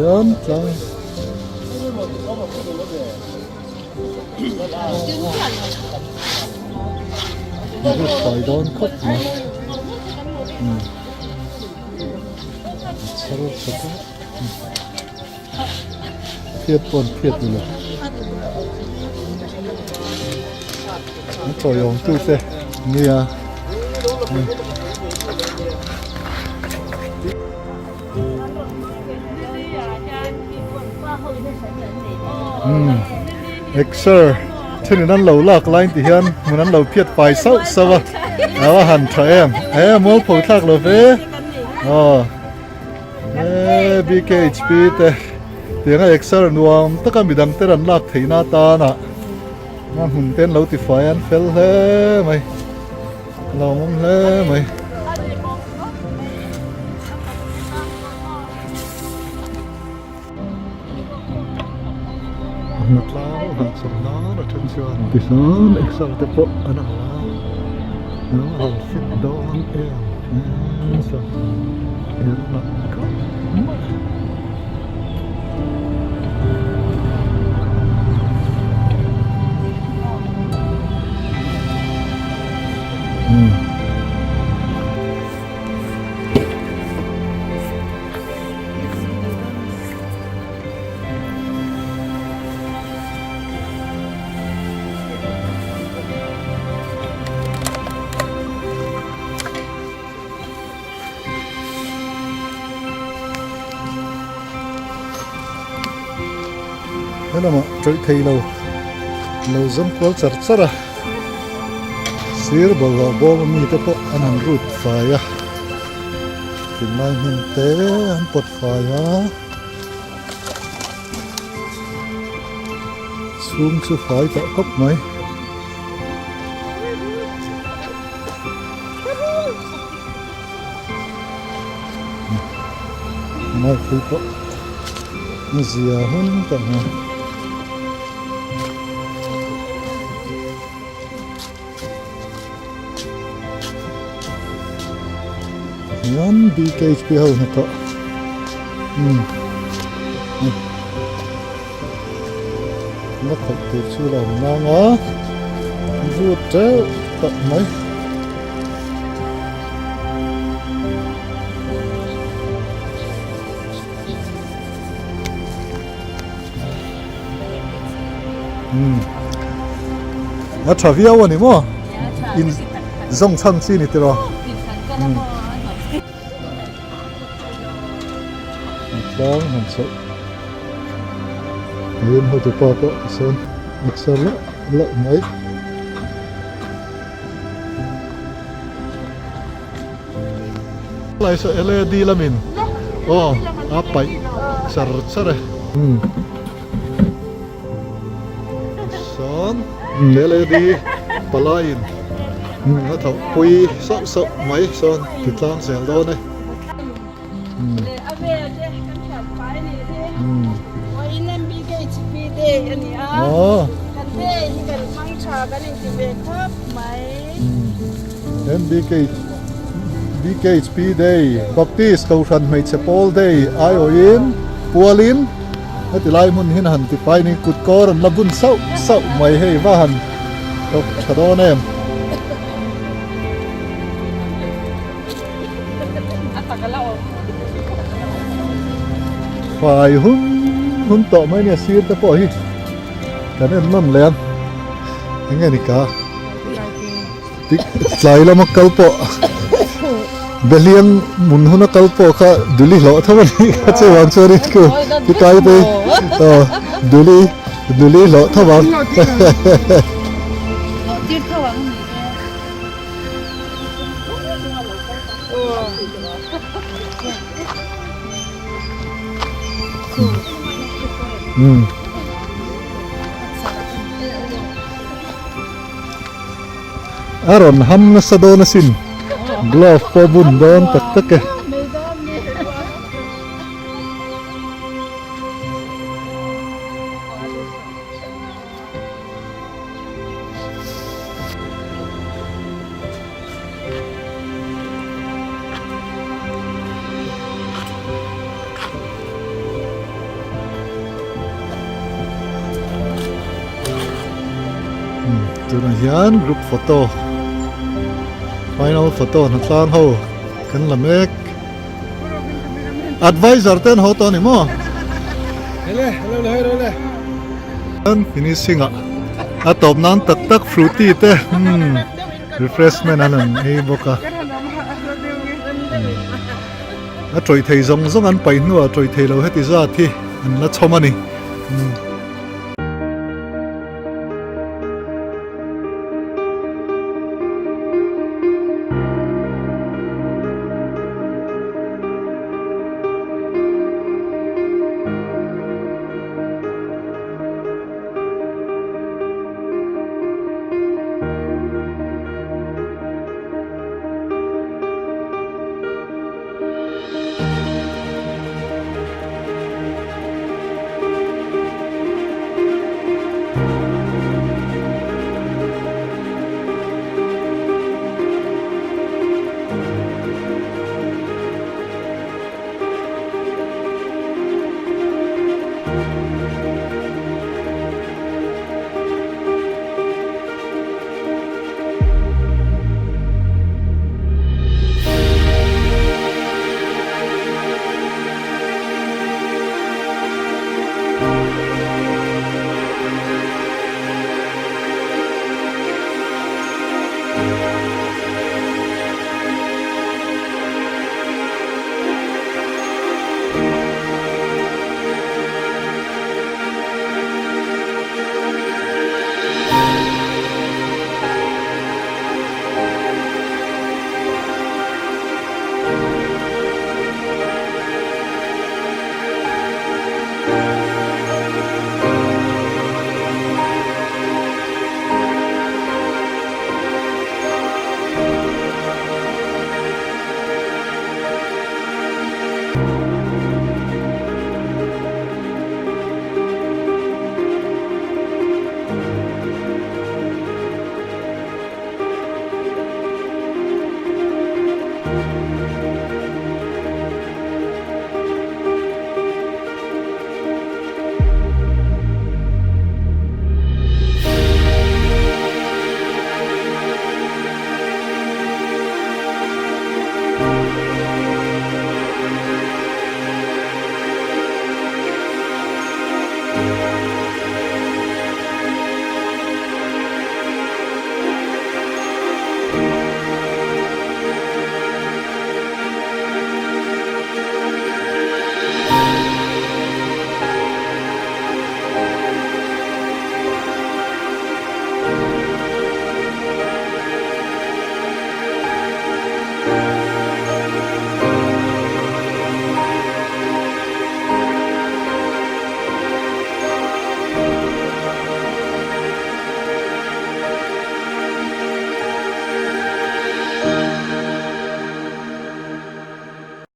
Tihian tlang rut fai dawn khawp mai umm char tha tawh phiat pawh an phiat ni lo an tawiawm tute nia umm exer thenin an lo lak lai ti hian hmun an lo phiat fai sauh sauh a a va han tha em e mualpho thlak lo ve aw e BKHP te tianga exer nuam taka midang te an lak theihna atana a hmun te an lo ti fai an fel hle mai. Lo awm hle mai. Hna tlang hah chawlh nan a then chuan tihian exer te pawh an ang a, an han fit dawn em em chuan er lah khawp mai. Helamah tawih thei lo lo zawm kual char char a sir bawlhhlawh bawm a mite pawh an han rut fai a thinlai hmun te an pawt fai a chhung chu fai tawh khawp mai. Mai pui pawh a zia hun tawh hmel. Hian BKHP ho hnathawh umm la khawih tur chu a lo awm nang a vut teuh tawh mai. A tha viau a ni maw? In zawng chhan chi ni tiraw? Tlang han chhoh. Tin hotupa pawh sawn mixer loh loh mai. Lai saw LED lamin aw a paih char char e. Umm sawn LED palaiin a thawh pui sauh sauh mai sawn ti tlang zel dawn e. MBKHP Day, Baptist Kohhran Hmeichhe Pawl Day aiawhin pualin heti lai hmun hi han ti fai ni kut kawr an la bun sauh sauh mai hei va han thawk tha dawn em. Fai hun hun tawh mai nia sir te pawh hi kan en nawm leh ang enge ni ka tik tlai lama kal pawh behliang mun huna kal pawh kha duli hlawh tho a nih kha chuvang chuanin ku ti kai te aw duli duli hlawh tho ang. Umm. A rawn ham nasa dawn asin glove pawh bun dawn tak tak e. Umm tunah hian group photo final photo hnatlang ho kan la mek advisor te an haw tawh a ni maw finishing ah a tawp nan tak tak frooti te umm refreshment an han ei bawk a a tawih thei zawng zawng an paih hnuah tawih thei lo heti zat hi an la chhawm a ni.